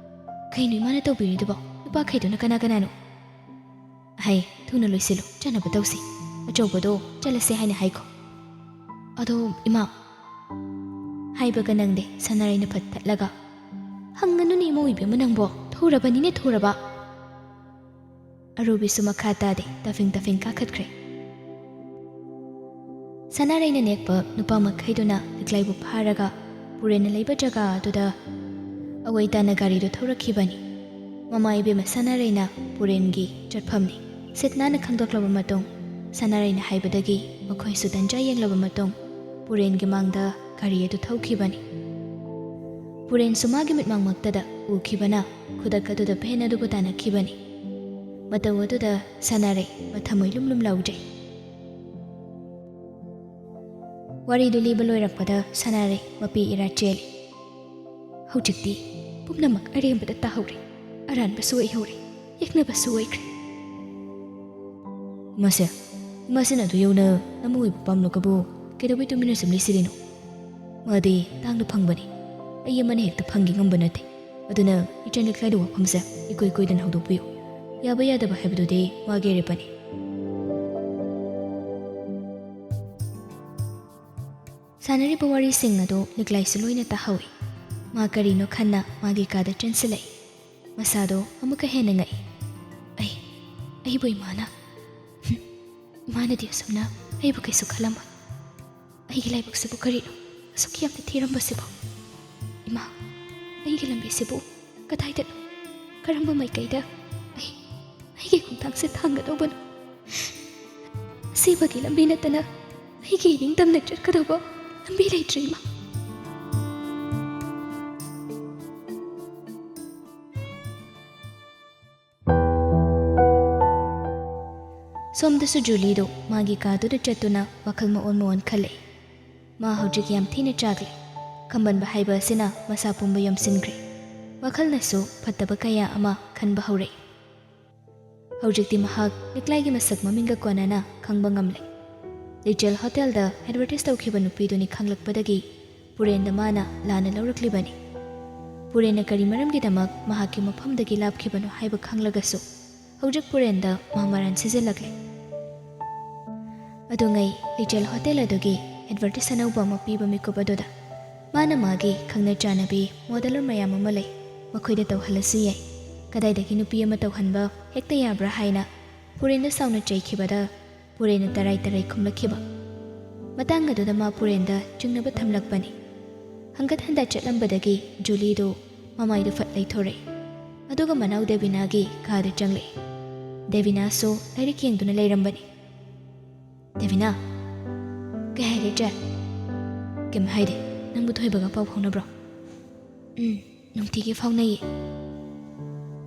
"ꯀꯩꯅꯣ ꯏꯃꯥꯅ ꯇꯧꯕꯤꯔꯤꯗꯨꯕꯣ? ꯅꯨꯄꯥꯈꯩꯗꯨꯅ ꯀꯅꯥ ꯀꯅꯥꯅꯣ?" "ꯍꯩ, ꯊꯨꯅ ꯂꯣꯏꯁꯤꯜꯂꯨ, ꯆꯠꯅꯕ ꯇꯧꯁꯤ꯫ ꯑꯆꯧꯕꯗꯣ ꯆꯠꯂꯁꯦ ꯍꯥꯏꯅ ꯍꯥꯏꯈꯣ꯫" "ꯑꯗꯣ ꯏꯃꯥ꯫" ꯍꯥꯏꯕꯒ ꯅꯪꯗꯦ ꯁꯅꯥꯔꯩꯅ ꯐꯠ ꯊꯠꯂꯒ, "ꯍꯪꯒꯅꯨꯅꯦ ꯏꯃꯧ ꯏꯕꯦꯝꯃ ꯅꯪꯕꯣ, ꯊꯨꯔꯕꯅꯤꯅꯦ ꯊꯨꯔꯕ꯫" ꯑꯔꯨꯕꯤꯁꯨ ꯃꯈꯥ ꯇꯥꯗꯦ, ꯇꯐꯤꯡ ꯇꯐꯤꯡ ꯀꯥꯈꯠꯈ꯭ꯔꯦ꯫ ꯁꯅꯥꯔꯩꯅ ꯅꯦꯛꯄ ꯅꯨꯄꯥ ꯃꯈꯩꯗꯨꯅ ꯂꯤꯛꯂꯥꯏꯕꯨ ꯐꯥꯔꯒ ꯄꯨꯔꯦꯟꯅ ꯂꯩꯕ ꯖꯒꯥ ꯑꯗꯨꯗ ꯑꯋꯩ ꯇꯥꯅ ꯒꯥꯔꯤꯗꯨ ꯊꯧꯔꯛꯈꯤꯕꯅꯤ꯫ ꯃꯃꯥ ꯏꯕꯦꯝꯃ ꯁꯅꯥꯔꯩꯅ ꯄꯨꯔꯦꯟꯒꯤ ꯆꯠꯐꯝꯅꯤ ꯁꯤꯠ ꯅꯥꯟꯅ ꯈꯪꯗꯣꯛꯂꯕ ꯃꯇꯨꯡ, ꯁꯅꯥꯔꯩꯅ ꯍꯥꯏꯕꯗꯒꯤ ꯃꯈꯣꯏꯁꯨ ꯇꯟꯖꯥ ꯌꯦꯡꯂꯕ ꯃꯇꯨꯡ, ꯄꯨꯔꯦꯟꯒꯤ ꯃꯥꯡꯗ ꯒꯥꯔꯤ ꯑꯗꯨ ꯊꯧꯈꯤꯕꯅꯤ꯫ ꯄꯨꯔꯦꯟꯁꯨ ꯃꯥꯒꯤ ꯃꯤꯠꯃꯥꯡꯃꯛꯇꯗ ꯎꯈꯤꯕꯅ ꯈꯨꯗꯛ ꯑꯗꯨꯗ ꯚꯦꯟ ꯑꯗꯨꯕꯨ ꯇꯥꯟꯅꯈꯤꯕꯅꯤ꯫ ꯃꯇꯧ ꯑꯗꯨꯗ ꯁꯥꯟꯅꯔꯩ ꯃꯊꯃꯣꯏ ꯂꯨꯝ ꯂꯨꯝ ꯂꯥꯎꯖꯩ꯫ ꯋꯥꯔꯤꯗꯨ ꯂꯤꯕ ꯂꯣꯏꯔꯛꯄꯗ ꯁꯥꯟꯅꯔꯩ ꯃꯄꯤ ꯏꯔꯥ ꯆꯦꯜꯂꯤ꯫ ꯍꯧꯖꯤꯛꯇꯤ ꯄꯨꯝꯅꯃꯛ ꯑꯔꯦꯝꯕꯗ ꯇꯥꯍꯧꯔꯦ꯫ ꯑꯔꯥꯟꯕꯁꯨ ꯑꯣꯏꯍꯧꯔꯦ, ꯌꯦꯛꯅꯕꯁꯨ ꯑꯣꯏꯈ꯭ꯔꯦ꯫ ꯏꯃꯥꯁꯦ, ꯏꯃꯥꯁꯤꯅ ꯑꯗꯨ ꯌꯧꯅ ꯅꯃꯨ ꯑꯣꯏꯕ ꯄꯥꯝꯂꯒꯕꯨ ꯀꯩꯗꯧꯕꯩ ꯇꯨꯃꯤꯟꯅ ꯁꯨꯝ ꯂꯩꯁꯤꯜꯂꯤꯅꯣ? ꯃꯥꯗꯤ ꯇꯥꯡꯅ ꯐꯪꯕꯅꯤ, ꯑꯩ ꯑꯃꯅ ꯍꯦꯛꯇ ꯐꯪꯒꯦ ꯉꯝꯕ ꯅꯠꯇꯦ꯫ ꯑꯗꯨꯅ ꯏꯆꯟ ꯂꯤꯛꯂꯥꯏꯗ ꯋꯥꯐꯝꯁꯦ ꯏꯀꯣꯏ ꯀꯣꯏꯗꯅ ꯍꯧꯗꯣꯛꯄꯤꯌꯨ꯫ ꯌꯥꯕ ꯌꯥꯗꯕ ꯍꯥꯏꯕꯗꯨꯗꯤ ꯃꯥꯒꯤ ꯑꯔꯦꯞꯄꯅꯤ꯫ ꯁꯥꯟꯅꯔꯤꯕ ꯋꯥꯔꯤꯁꯤꯡ ꯑꯗꯨ ꯂꯤꯛꯂꯥꯏꯁꯨ ꯂꯣꯏꯅ ꯇꯥꯍꯧꯏ꯫ ꯃꯥ ꯀꯔꯤꯅꯣ ꯈꯟꯅ ꯃꯥꯒꯤ ꯀꯥꯗ ꯆꯦꯟꯁꯤꯜꯂꯛꯏ꯫ ꯃꯁꯥꯗꯣ ꯑꯃꯨꯛꯀ ꯍꯦꯟꯅ ꯉꯛꯏ꯫ "ꯑꯩ, ꯑꯩꯕꯨ ꯏꯃꯥꯅ, ꯍꯨꯝ, ꯏꯃꯥꯅꯗꯤ ꯑꯁꯨꯝꯅ ꯑꯩꯕꯨ ꯀꯩꯁꯨ ꯈꯜꯂꯝꯃꯣꯏ꯫ ꯑꯩꯒꯤ ꯂꯥꯏꯕꯛꯁꯤꯕꯨ ꯀꯔꯤꯅꯣ ꯑꯁꯨꯛ ꯌꯥꯝꯅ ꯊꯤꯔꯝꯕꯁꯤꯕꯨ? ꯏꯃꯥ, ꯑꯩꯒꯤ ꯂꯝꯕꯤꯁꯤꯕꯨ ꯀꯗꯥꯏꯗꯅꯣ? ꯀꯔꯝꯕ ꯃꯥꯏꯀꯩꯗ ꯑꯩ, ꯑꯩꯒꯤ ꯈꯣꯡꯊꯥꯡꯁꯦ ꯊꯥꯡꯒꯗꯧꯕꯅꯣ? ꯁꯤꯕꯒꯤ ꯂꯝꯕꯤ ꯅꯠꯇꯅ ꯑꯩꯒꯤ ꯏꯅꯤꯡꯇꯝꯅ ꯆꯠꯀꯗꯧꯕ ꯂꯝꯕꯤ ꯂꯩꯇ꯭ꯔꯦ, ꯏꯃꯥ꯫" ꯁꯣꯝꯗꯁꯨ ꯖꯨꯂꯤꯗꯨ ꯃꯥꯒꯤ ꯀꯥꯗꯨꯗ ꯆꯠꯇꯨꯅ ꯋꯥꯈꯜ ꯃꯑꯣꯟ ꯃꯑꯣꯟ ꯈꯜꯂꯛꯏ꯫ ꯃꯥ ꯍꯧꯖꯤꯛ ꯌꯥꯝ ꯊꯤꯅ ꯆꯥꯛꯂꯤ꯫ ꯈꯝꯕꯟꯕ ꯍꯥꯏꯕ ꯑꯁꯤꯅ ꯃꯁꯥ ꯄꯨꯝꯕ ꯌꯣꯝꯁꯤꯟꯈ꯭ꯔꯦ꯫ ꯋꯥꯈꯜꯅꯁꯨ ꯐꯠꯇꯕ ꯀꯌꯥ ꯑꯃ ꯈꯟꯕ ꯍꯧꯔꯛꯏ꯫ ꯍꯧꯖꯤꯛꯇꯤ ꯃꯍꯥꯛ ꯂꯤꯛꯂꯥꯏꯒꯤ ꯃꯁꯛ ꯃꯃꯤꯡꯒ ꯀꯣꯟꯅꯅ ꯈꯪꯕ ꯉꯝꯂꯦ꯫ ꯂꯤꯆꯦꯜ ꯍꯣꯇꯦꯜꯗ ꯑꯦꯗꯚꯔꯇꯤꯁ ꯇꯧꯈꯤꯕ ꯅꯨꯄꯤꯗꯨꯅꯤ ꯈꯪꯂꯛꯄꯗꯒꯤ ꯄꯨꯔꯦꯟꯗ ꯃꯥꯅ ꯂꯥꯟꯅ ꯂꯧꯔꯛꯂꯤꯕꯅꯤ꯫ ꯄꯨꯔꯦꯟꯅ ꯀꯔꯤ ꯃꯔꯝꯒꯤꯗꯃꯛ ꯃꯍꯥꯛꯀꯤ ꯃꯐꯝꯗꯒꯤ ꯂꯥꯞꯈꯤꯕꯅꯣ ꯍꯥꯏꯕ ꯈꯪꯂꯒꯁꯨ ꯍꯧꯖꯤꯛ ꯄꯨꯔꯦꯟꯗ ꯃꯥ ꯃꯔꯥꯟ ꯁꯤꯖꯤꯜꯂꯛꯂꯦ꯫ ꯑꯗꯨꯉꯩ ꯂꯤꯆꯦꯜ ꯍꯣꯇꯦꯜ ꯑꯗꯨꯒꯤ ꯑꯦꯗꯚꯔꯇꯤꯁ ꯑꯅꯧꯕ ꯑꯃ ꯄꯤꯕ ꯃꯤꯀꯨꯞ ꯑꯗꯨꯗ ꯃꯥꯅ ꯃꯥꯒꯤ ꯈꯪꯅ ꯆꯥꯟꯅꯕꯤ ꯃꯣꯗꯦꯂꯔ ꯃꯌꯥꯝ ꯑꯃ ꯂꯩ, ꯃꯈꯣꯏꯗ ꯇꯧꯍꯜꯂꯁꯨ ꯌꯥꯏ, ꯀꯗꯥꯏꯗꯒꯤ ꯅꯨꯄꯤ ꯑꯃ ꯇꯧꯍꯟꯕ ꯍꯦꯛꯇ ꯌꯥꯕ꯭ꯔꯥ ꯍꯥꯏꯅ ꯄꯨꯔꯦꯟꯗ ꯁꯥꯎꯅ ꯆꯩꯈꯤꯕꯗ ꯄꯨꯔꯦꯟꯅ ꯇꯔꯥꯏ ꯇꯔꯥꯏ ꯈꯨꯝꯂꯛꯈꯤꯕ꯫ ꯃꯇꯥꯡ ꯑꯗꯨꯗ ꯃꯥ ꯄꯨꯔꯦꯟꯗ ꯆꯤꯡꯅꯕ ꯊꯝꯂꯛꯄꯅꯤ꯫ ꯍꯪꯒꯠ ꯍꯟꯗ ꯆꯠꯂꯝꯕꯗꯒꯤ ꯖꯨꯂꯤꯗꯨ ꯃꯃꯥꯏꯗꯨ ꯐꯠ ꯂꯩꯊꯣꯔꯛꯏ꯫ ꯑꯗꯨꯒ ꯃꯅꯥꯎ ꯗꯦꯕꯤꯅꯥꯒꯤ ꯀꯥꯗ ꯆꯪꯂꯛꯏ꯫ ꯗꯦꯕꯤꯅꯥꯁꯨ ꯂꯥꯏꯔꯤꯛ ꯌꯦꯡꯗꯨꯅ ꯂꯩꯔꯝꯕꯅꯤ꯫ "ꯗꯦꯕꯤꯅꯥ!" "ꯀꯩ ꯍꯥꯏꯒꯦ, ꯏꯆꯦ?" "ꯀꯩꯝ ꯍꯥꯏꯗꯦ꯫ ꯅꯪꯕꯨ ꯊꯣꯏꯕꯒ ꯄꯥꯎ ꯐꯥꯎꯅꯕ꯭ꯔꯣ?" "ꯎꯝ, ꯅꯨꯡꯇꯤꯒꯤ ꯐꯥꯎꯅꯩꯌꯦ꯫"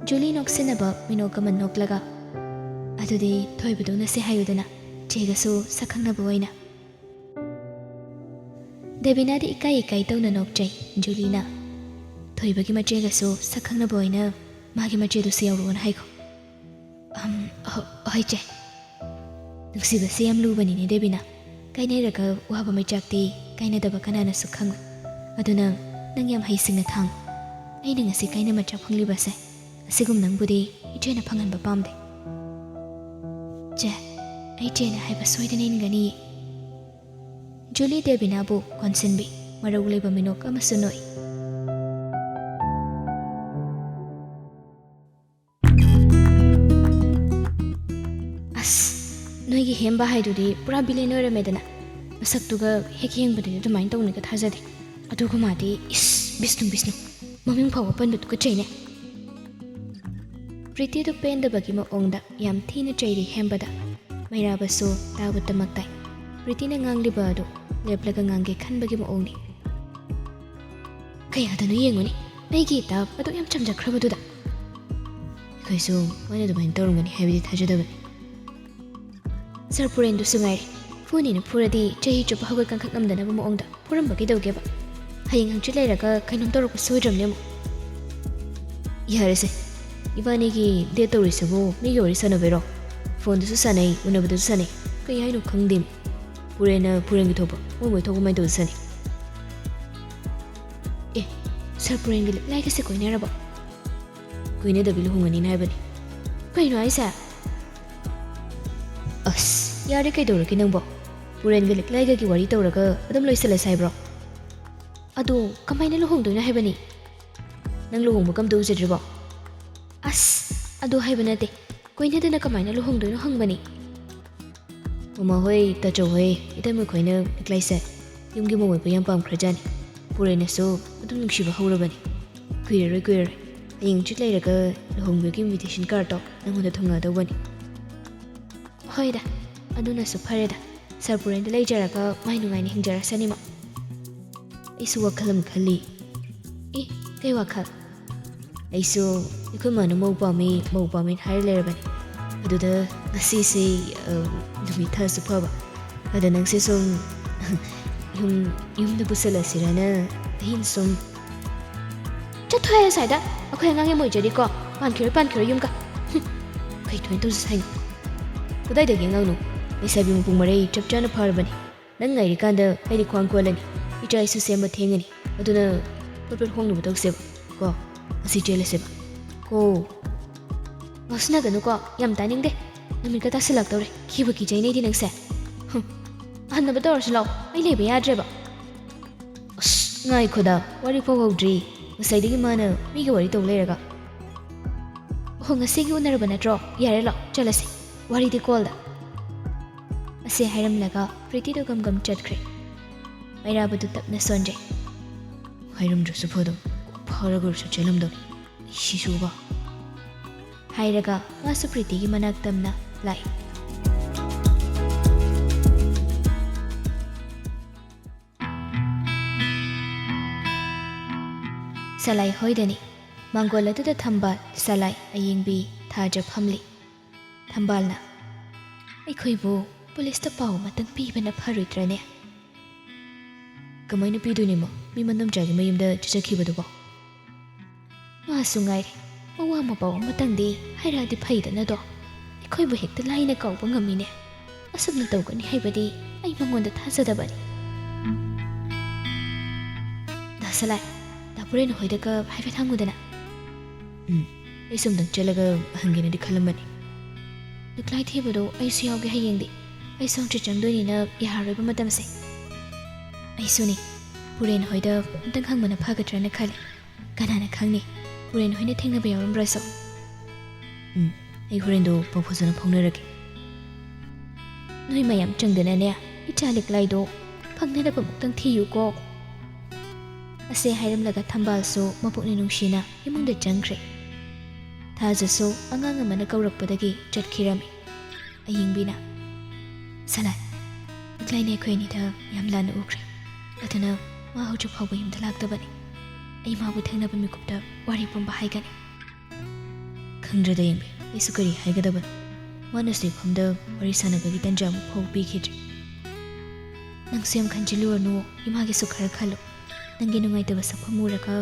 ꯖꯨꯂꯤ ꯅꯣꯛꯁꯤꯟꯅꯕ ꯃꯤꯅꯣꯛ ꯑꯃ ꯅꯣꯛꯂꯒ, "ꯑꯗꯨꯗꯤ ꯊꯣꯏꯕꯗꯧꯅ ꯁꯦ ꯍꯥꯏꯌꯨꯗꯅ, ꯆꯦꯒꯁꯨ ꯁꯛ ꯈꯪꯅꯕ ꯑꯣꯏꯅ꯫" ꯗꯦꯕꯤꯅꯥꯗꯤ ꯏꯀꯥꯏ ꯏꯀꯥꯏ ꯇꯧꯅ ꯅꯣꯛꯆꯩ꯫ ꯖꯨꯂꯤꯅ, "ꯊꯣꯏꯕꯒꯤ ꯃꯆꯦꯒꯁꯨ ꯁꯛ ꯈꯪꯅꯕ ꯑꯣꯏꯅ ꯃꯥꯒꯤ ꯃꯆꯦꯗꯨꯁꯨ ꯌꯥꯎꯔꯛꯑꯣꯅ ꯍꯥꯏꯈꯣ꯫" "ꯑꯝ, ꯍꯣ-, ꯍꯣꯏ ꯆꯦ꯫" ꯅꯨꯡꯁꯤꯕꯁꯦ ꯌꯥꯝ ꯂꯨꯕꯅꯤꯅꯦ ꯗꯦꯕꯤꯅꯥ꯫ ꯀꯥꯏꯅꯔꯒ ꯋꯥꯕ ꯃꯩꯆꯥꯛꯇꯤ ꯀꯥꯏꯅꯗꯕ ꯀꯅꯥꯅꯁꯨ ꯈꯪꯉꯣꯏ꯫ ꯑꯗꯨꯅ ꯅꯪ ꯌꯥꯝ ꯍꯩꯁꯤꯡꯅ ꯊꯥꯡꯉꯨ꯫ ꯑꯩꯅ ꯉꯁꯤ ꯀꯥꯏꯅ ꯃꯆꯥꯛ ꯐꯪꯂꯤꯕꯁꯦ ꯑꯁꯤꯒꯨꯝ ꯅꯪꯕꯨꯗꯤ ꯏꯆꯦꯅ ꯐꯪꯍꯟꯕ ꯄꯥꯝꯗꯦ꯫ ꯆꯦ, ꯑꯩ ꯆꯦꯅ ꯍꯥꯏꯕ ꯁꯣꯏꯗꯅ ꯏꯟꯒꯅꯤꯌꯦ꯫ ꯖꯨꯂꯤ ꯗꯦꯕꯤꯅꯥꯕꯨ ꯀꯣꯟꯁꯤꯟꯕꯤ, ꯃꯔꯧ ꯂꯩꯕ ꯃꯤꯅꯣꯛ ꯑꯃꯁꯨ ꯅꯣꯛꯏ꯫ ꯑꯁ, ꯅꯣꯏꯒꯤ ꯍꯦꯝꯕ ꯍꯥꯏꯗꯨꯗꯤ ꯄꯨꯔꯥ ꯚꯤꯂꯦꯟ ꯑꯣꯏꯔꯝꯃꯦꯗꯅ꯫ ꯃꯁꯛꯇꯨꯒ ꯍꯦꯛ ꯌꯦꯡꯕꯗꯗꯤ ꯑꯗꯨꯃꯥꯏꯅ ꯇꯧꯅꯤꯒ ꯊꯥꯖꯗꯦ꯫ ꯑꯗꯨꯒ ꯃꯥꯗꯤ, ꯏꯁ, ꯕꯤꯁꯅꯨ, ꯕꯤꯁꯅꯨ, ꯃꯃꯤꯡ ꯐꯥꯎꯕ ꯄꯟꯕ ꯇꯨꯀꯠꯆꯩꯅꯦ꯫ ꯄ꯭ꯔꯤꯇꯤꯗꯨ ꯄꯦꯟꯗꯕꯒꯤ ꯃꯑꯣꯡꯗ ꯌꯥꯝ ꯊꯤꯅ ꯆꯩꯔꯤ ꯍꯦꯝꯕꯗ꯫ ꯃꯩꯔꯥꯕꯁꯨ ꯇꯥꯕ ꯇꯃꯛ ꯇꯥꯏ꯫ ꯄ꯭ꯔꯤꯇꯤꯅ ꯉꯥꯡꯂꯤꯕ ꯑꯗꯨ ꯂꯦꯞꯂꯒ ꯉꯥꯡꯒꯦ ꯈꯟꯕꯒꯤ ꯃꯑꯣꯡꯅꯤ꯫ ꯀꯌꯥꯗꯅꯣ ꯌꯦꯡꯉꯨꯅꯦ, ꯑꯩꯒꯤ ꯏꯇꯥ ꯑꯗꯨꯛ ꯌꯥꯝ ꯆꯝꯖꯈ꯭ꯔꯕꯗꯨꯗ꯫ ꯑꯩꯈꯣꯏꯁꯨ ꯃꯣꯏꯅ ꯑꯗꯨꯃꯥꯏꯅ ꯇꯧꯔꯝꯒꯅꯤ ꯍꯥꯏꯕꯗꯤ ꯊꯥꯖꯗꯕꯅꯤ꯫ ꯁꯥꯔ ꯄꯨꯔꯦꯟꯗꯨꯁꯨ ꯉꯥꯏꯔꯦ, ꯐꯨꯅꯤꯅ ꯐꯨꯔꯗꯤ ꯆꯍꯤ ꯆꯨꯞꯄ ꯍꯧꯒꯠ ꯀꯥꯡꯈꯠ ꯉꯝꯗꯅꯕ ꯃꯑꯣꯡꯗ ꯐꯨꯔꯝꯕ ꯀꯩꯗꯧꯒꯦꯕ? ꯍꯌꯦꯡ ꯍꯪꯆꯤꯠ ꯂꯩꯔꯒ ꯀꯩꯅꯣꯝ ꯇꯧꯔꯛꯄ ꯁꯣꯏꯗ꯭ꯔꯕꯅꯦ ꯑꯃꯨꯛ꯫ ꯌꯥꯔꯦꯁꯦ, ꯏꯕꯥꯅꯤꯒꯤ ꯗꯦꯠ ꯇꯧꯔꯤꯁꯤꯕꯨ ꯃꯤꯒꯤ ꯋꯥꯔꯤ ꯁꯥꯟꯅꯕꯩꯔꯣ? ꯐꯣꯟꯗꯁꯨ ꯁꯥꯟꯅꯩ, ꯎꯅꯕꯗꯁꯨ ꯁꯥꯟꯅꯩ, ꯀꯩ ꯍꯥꯏꯅꯣ ꯈꯪꯗꯦ꯫ ꯄꯨꯔꯦꯟꯅ ꯄꯨꯔꯦꯟꯒꯤ ꯊꯣꯛꯄ, ꯃꯣꯏ ꯃꯣꯏ ꯊꯣꯛꯄ ꯀꯃꯥꯏꯅ ꯇꯧꯗ ꯁꯥꯟꯅꯩ? ꯑꯦ, ꯁꯥꯔ ꯄꯨꯔꯦꯟꯒꯤ ꯂꯤꯛꯂꯥꯏꯒꯁꯦ ꯀꯣꯏꯅꯔꯕꯣ? ꯀꯣꯏꯅꯗꯕꯤ ꯂꯨꯍꯣꯡꯉꯅꯤꯅ ꯍꯥꯏꯕꯅꯤ꯫ ꯀꯩꯅꯣ ꯍꯥꯏꯁꯦ? ꯑꯁ, ꯌꯥꯔꯦ, ꯀꯩꯗꯧꯔꯒꯦ ꯅꯪꯕꯣ? ꯄꯨꯔꯦꯟꯒ ꯂꯤꯛꯂꯥꯏꯒꯒꯤ ꯋꯥꯔꯤ ꯇꯧꯔꯒ ꯑꯗꯨꯝ ꯂꯣꯏꯁꯤꯜꯂꯁꯦ ꯍꯥꯏꯕ꯭ꯔꯣ? ꯑꯗꯣ ꯀꯃꯥꯏꯅ ꯂꯨꯍꯣꯡꯗꯣꯏꯅꯣ ꯍꯥꯏꯕꯅꯤ? ꯅꯪ ꯂꯨꯍꯣꯡꯕꯒ ꯑꯝꯇ ꯎꯖꯗ꯭ꯔꯤꯕꯣ? ꯑꯁ, ꯑꯗꯨ ꯍꯥꯏꯕ ꯅꯠꯇꯦ, ꯀꯣꯏꯅꯗꯅ ꯀꯃꯥꯏꯅ ꯂꯨꯍꯣꯡꯗꯣꯏꯅꯣ ꯍꯪꯕꯅꯤ꯫ ꯃꯃꯥ ꯍꯣꯏ, ꯇꯥꯆꯧ ꯍꯣꯏ, ꯏꯇꯩꯃ ꯈꯣꯏꯅ ꯂꯤꯛꯂꯥꯏꯁꯦ ꯌꯨꯝꯒꯤ ꯃꯧ ꯑꯣꯏꯕ ꯌꯥꯝ ꯄꯥꯝꯈ꯭ꯔꯖꯥꯠꯅꯤ꯫ ꯄꯨꯔꯦꯟꯅꯁꯨ ꯑꯗꯨꯝ ꯅꯨꯡꯁꯤꯕ ꯍꯧꯔꯕꯅꯤ꯫ ꯀꯨꯏꯔꯔꯣꯏ, ꯀꯨꯏꯔꯔꯣꯏ꯫ ꯍꯌꯦꯡ ꯍꯪꯆꯤꯠ ꯂꯩꯔꯒ ꯂꯨꯍꯣꯡꯕꯒꯤ invitation cardꯇꯣ ꯅꯪꯉꯣꯟꯗ ꯊꯨꯡꯉꯛꯑꯗꯧꯕꯅꯤ꯫ ꯍꯣꯏꯗ, ꯑꯗꯨꯅꯁꯨ ꯐꯔꯦꯗ꯫ ꯁꯥꯔ ꯄꯨꯔꯦꯟꯗ ꯂꯩꯖꯔꯒ ꯃꯥꯏ ꯅꯨꯡꯉꯥꯏꯅ ꯍꯤꯡꯖꯔꯁꯅꯤꯃ꯫ ꯑꯩꯁꯨ ꯋꯥꯈꯜ ꯑꯃ ꯈꯜꯂꯤ꯫ ꯑꯦ, ꯀꯩ ꯋꯥꯈꯜ? ꯑꯩꯁꯨ ꯑꯩꯈꯣꯏ ꯃꯥꯅ ꯃꯧ ꯄꯥꯝꯃꯤ, ꯃꯧ ꯄꯥꯝꯃꯤ ꯍꯥꯏꯔ ꯂꯩꯔꯕꯅꯤ꯫ ꯑꯗꯨꯗ ꯉꯁꯤꯁꯤ, ꯑ, ꯅꯨꯃꯤꯠ ꯊꯥꯁꯨ ꯐꯕ꯫ ꯑꯗ ꯅꯪꯁꯦ ꯁꯨꯝ ꯌꯨꯝ, ꯌꯨꯝꯗ ꯄꯨꯁꯜꯂꯁꯤꯔꯅ ꯑꯍꯤꯡ ꯁꯨꯝ꯫ "ꯆꯠꯊꯣꯛꯑꯦ ꯑꯁ꯭ꯋꯥꯏꯗ, ꯑꯩꯈꯣꯏ ꯑꯉꯥꯡ ꯌꯥꯝ ꯑꯣꯏꯖꯔꯤꯀꯣ, ꯄꯥꯟꯈꯤꯔꯣꯏ, ꯄꯥꯟꯈꯤꯔꯣꯏ ꯌꯨꯝꯒ꯫ ꯍꯨꯝ, ꯀꯩ ꯊꯣꯏꯅ ꯇꯧꯁꯤ ꯍꯥꯏꯅꯣ? ꯀꯗꯥꯏꯗꯒꯤ ꯑꯉꯥꯡꯅꯣ? ꯂꯩꯁꯥꯕꯤ ꯃꯄꯨꯡ ꯃꯔꯩ ꯆꯞ ꯆꯥꯅ ꯐꯥꯔꯕꯅꯤ꯫ ꯅꯪ ꯉꯥꯏꯔꯤꯀꯥꯟꯗ ꯑꯩꯗꯤ ꯈ꯭ꯋꯥꯡ ꯀꯣꯜꯂꯅꯤ, ꯏꯆꯥ ꯏꯁꯨ ꯁꯦꯝꯕ ꯊꯦꯡꯉꯅꯤ꯫ ꯑꯗꯨꯅ ꯄꯠ ꯄꯠ ꯍꯣꯡꯅꯕ ꯇꯧꯁꯦꯕ ꯀꯣ, ꯉꯁꯤ ꯆꯦꯜꯂꯁꯦꯕ ꯀꯣ꯫" "ꯉꯥꯎꯁꯤꯟꯅꯒꯅꯨꯀꯣ, ꯌꯥꯝ ꯇꯥꯅꯤꯡꯗꯦ꯫ ꯅꯨꯃꯤꯠꯀ ꯇꯥꯁꯤꯜꯂꯛꯇꯧꯔꯦ, ꯀꯤꯕꯨ ꯀꯤꯖꯩꯅꯦ ꯑꯩꯗꯤ ꯅꯪꯁꯦ꯫ ꯍꯨꯝ, ꯑꯍꯟꯅꯕ ꯇꯧꯔꯁꯤ ꯂꯥꯛꯑꯣ, ꯑꯩ ꯂꯩꯕ ꯌꯥꯗ꯭ꯔꯦꯕ꯫" "ꯑꯁ, ꯉꯥꯏꯈꯣꯗ, ꯋꯥꯔꯤ ꯐꯥꯎ ꯍꯧꯗ꯭ꯔꯤ꯫ ꯉꯁꯥꯏꯗꯒꯤ ꯃꯥꯅ ꯃꯤꯒ ꯋꯥꯔꯤ ꯇꯧ ꯂꯩꯔꯒ꯫" "ꯑꯣ, ꯉꯁꯤꯒꯤ ꯎꯅꯔꯕ ꯅꯠꯇ꯭ꯔꯣ? ꯌꯥꯔꯦ, ꯂꯥꯛꯑꯣ, ꯆꯠꯂꯁꯦ꯫ ꯋꯥꯔꯤꯗꯤ ꯀꯣꯜꯗ꯫" ꯑꯁꯤ ꯍꯥꯏꯔꯝꯂꯒ ꯄ꯭ꯔꯤꯇꯤꯗꯣ ꯒꯝ ꯒꯝ ꯆꯠꯈ꯭ꯔꯦ꯫ ꯃꯩꯔꯥꯕꯗꯨ ꯇꯞꯅ ꯁꯣꯟꯖꯩ꯫ "ꯍꯥꯏꯔꯝꯗ꯭ꯔꯁꯨ ꯐꯗꯧ, ꯐꯥꯔꯒ ꯑꯣꯏꯔꯁꯨ ꯆꯦꯜꯂꯝꯗꯧ꯫ ꯁꯤꯁꯨꯕ꯫" ꯍꯥꯏꯔꯒ ꯃꯥꯁꯨ ꯄ꯭ꯔꯤꯇꯤꯒꯤ ꯃꯅꯥꯛ ꯇꯝꯅ ꯂꯥꯛꯏ꯫ ꯁꯂꯥꯏ ꯍꯣꯏꯗꯅꯤ꯫ ꯃꯥꯡꯒꯣꯜ ꯑꯗꯨꯗ ꯊꯝꯕꯥꯜ, ꯁꯂꯥꯏ, ꯑꯌꯤꯡꯕꯤ, ꯊꯥꯖ ꯐꯝꯂꯤ꯫ ꯊꯝꯕꯥꯜꯅ, "ꯑꯩꯈꯣꯏꯕꯨ ꯄꯨꯂꯤꯁꯇ ꯄꯥꯎ ꯑꯃꯇꯪ ꯄꯤꯕꯅ ꯐꯔꯣꯏꯗ꯭ꯔꯅꯦ?" "ꯀꯃꯥꯏꯅ ꯄꯤꯗꯣꯏꯅꯣ? ꯃꯤ ꯃꯅꯝꯆꯥꯒꯤ ꯃꯌꯨꯝꯗ ꯆꯠꯆꯈꯤꯕꯗꯨꯕꯣ?" "ꯃꯥꯁꯨ ꯉꯥꯏꯔꯦ, ꯃꯋꯥ ꯃꯄꯥꯎ ꯑꯃꯇꯪꯗꯤ ꯍꯥꯏꯔꯛꯑꯗꯤ ꯐꯩꯗꯅꯗꯣ꯫ ꯑꯩꯈꯣꯏꯕꯨ ꯍꯦꯛꯇ ꯂꯥꯏꯅ ꯀꯥꯎꯕ ꯉꯝꯃꯤꯅꯦ꯫ ꯑꯁꯨꯝꯅ ꯇꯧꯒꯅꯤ ꯍꯥꯏꯕꯗꯤ ꯑꯩ ꯃꯉꯣꯟꯗ ꯊꯥꯖꯗꯕꯅꯤ꯫" "ꯗꯥ ꯁꯂꯥꯏ, ꯗꯥ ꯄꯨꯔꯦꯟ ꯍꯣꯏꯗꯒ ꯍꯥꯏꯐꯦꯠ ꯍꯪꯉꯨꯗꯅ꯫" "ꯎꯝ, ꯑꯩꯁꯨ ꯑꯝꯇꯪ ꯆꯠꯂꯒ ꯍꯪꯒꯦꯅꯗꯤ ꯈꯜꯂꯝꯕꯅꯤ꯫ ꯂꯤꯛꯂꯥꯏ ꯊꯤꯕꯗꯣ ꯑꯩꯁꯨ ꯌꯥꯎꯒꯦ ꯍꯌꯦꯡꯗꯤ꯫ ꯑꯩꯁꯨ ꯍꯪꯆꯤꯠ ꯆꯪꯗꯣꯏꯅꯤꯅ ꯌꯥꯔꯔꯣꯏꯕ ꯃꯇꯝꯁꯦ꯫" "ꯑꯩꯁꯨꯅꯤ, ꯄꯨꯔꯦꯟ ꯍꯣꯏꯗ ꯑꯝꯇꯪ ꯍꯪꯕꯅ ꯐꯒꯗ꯭ꯔꯅ ꯈꯜꯂꯤ꯫ ꯀꯅꯥꯅ ꯈꯪꯅꯤ, ꯄꯨꯔꯦꯟ ꯍꯣꯏꯅ ꯊꯦꯡꯅꯕ ꯌꯥꯎꯔꯝꯕ꯭ꯔꯁꯨ꯫" "ꯎꯝ, ꯑꯩ ꯍꯣꯔꯦꯟꯗꯣ ꯄꯥꯎ ꯐꯖꯅ ꯐꯥꯎꯅꯔꯒꯦ꯫" "ꯅꯣꯏ ꯃꯌꯥꯝ ꯆꯪꯗꯅꯅꯦ, ꯏꯆꯥ ꯂꯤꯛꯂꯥꯏꯗꯣ ꯐꯪꯅꯅꯕ ꯑꯃꯨꯛꯇꯪ ꯊꯤꯌꯨꯀꯣ꯫" ꯑꯁꯤ ꯍꯥꯏꯔꯝꯂꯒ ꯊꯝꯕꯥꯜꯁꯨ ꯃꯄꯨꯛꯅꯤꯡ ꯅꯨꯡꯁꯤꯅ ꯏꯃꯨꯡꯗ ꯆꯪꯈ꯭ꯔꯦ꯫ ꯊꯥꯖꯁꯨ ꯑꯉꯥꯡ ꯑꯃꯅ ꯀꯧꯔꯛꯄꯗꯒꯤ ꯆꯠꯈꯤꯔꯝꯃꯤ꯫ ꯑꯌꯤꯡꯕꯤꯅ, "ꯁꯂꯥꯏ, ꯂꯤꯛꯂꯥꯏꯅ ꯑꯩꯈꯣꯏ ꯑꯅꯤꯗ ꯌꯥꯝ ꯂꯥꯟꯅ ꯎꯈ꯭ꯔꯦ꯫ ꯑꯗꯨꯅ ꯃꯥ ꯍꯧꯖꯤꯛ ꯐꯥꯎꯕ ꯌꯨꯝꯗ ꯂꯥꯛꯇꯕꯅꯤ꯫ ꯑꯩ ꯃꯥꯕꯨ ꯊꯦꯡꯅꯕ ꯃꯤꯀꯨꯞꯇ ꯋꯥꯔꯤ ꯄꯨꯝꯕ ꯍꯥꯏꯒꯅꯤ꯫ ꯈꯪꯗ꯭ꯔꯦꯗ ꯌꯦꯡꯕꯤ, ꯑꯩꯁꯨ ꯀꯔꯤ ꯍꯥꯏꯒꯗꯕꯅꯣ꯫ ꯃꯥꯅꯁꯨ ꯏꯐꯝꯗ ꯋꯥꯔꯤ ꯁꯥꯟꯅꯕꯒꯤ ꯇꯟꯖꯥ ꯑꯃ ꯐꯥꯎꯕ ꯄꯤꯈꯤꯗ꯭ꯔꯤ꯫ ꯅꯪꯁꯨ ꯌꯥꯝ ꯈꯟꯖꯤꯜꯂꯨꯔꯅꯨ, ꯏꯃꯥꯒꯤꯁꯨ ꯈꯔ ꯈꯜꯂꯨ꯫ ꯅꯪꯒꯤ ꯅꯨꯡꯉꯥꯏꯇꯕ ꯁꯛꯐꯝ ꯎꯔꯒ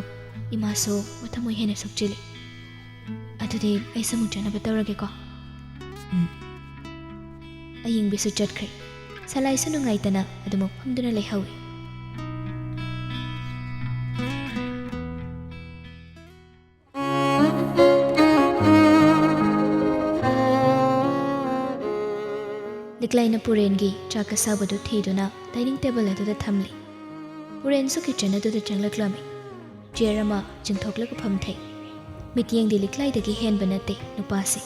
ꯏꯃꯥꯁꯨ ꯃꯊꯃꯣꯏ ꯍꯦꯟꯅ ꯁꯣꯛꯆꯤꯜꯂꯤ꯫ ꯑꯗꯨꯗꯤ ꯑꯩꯁꯨ ꯑꯃꯨꯛ ꯆꯠꯅꯕ ꯇꯧꯔꯒꯦꯀꯣ꯫ ꯎꯝ꯫ ꯑꯌꯤꯡꯕꯤꯁꯨ ꯆꯠꯈ꯭ꯔꯦ꯫ ꯁꯂꯥꯏꯁꯨ ꯅꯨꯡꯉꯥꯏꯇꯅ ꯑꯗꯨꯃꯛ ꯐꯝꯗꯨꯅ ꯂꯩꯍꯧꯏ꯫ ꯂꯤꯛꯂꯥꯏꯅ ꯄꯨꯔꯦꯟꯒꯤ ꯆꯥꯛ ꯑꯁꯥꯕꯗꯨ ꯊꯤꯗꯨꯅ dining table ꯑꯗꯨꯗ ꯊꯝꯂꯤ꯫ ꯄꯨꯔꯦꯟꯁꯨ kitchen ꯑꯗꯨꯗ ꯆꯪꯂꯛꯂꯝꯃꯤ꯫ Chair ꯑꯃ ꯆꯤꯡꯊꯣꯛꯂꯒ ꯐꯝꯊꯩ꯫ ꯃꯤꯠꯌꯦꯡꯗꯤ ꯂꯤꯛꯂꯥꯏꯗꯒꯤ ꯍꯦꯟꯕ ꯅꯠꯇꯦ ꯅꯨꯄꯥꯁꯦ꯫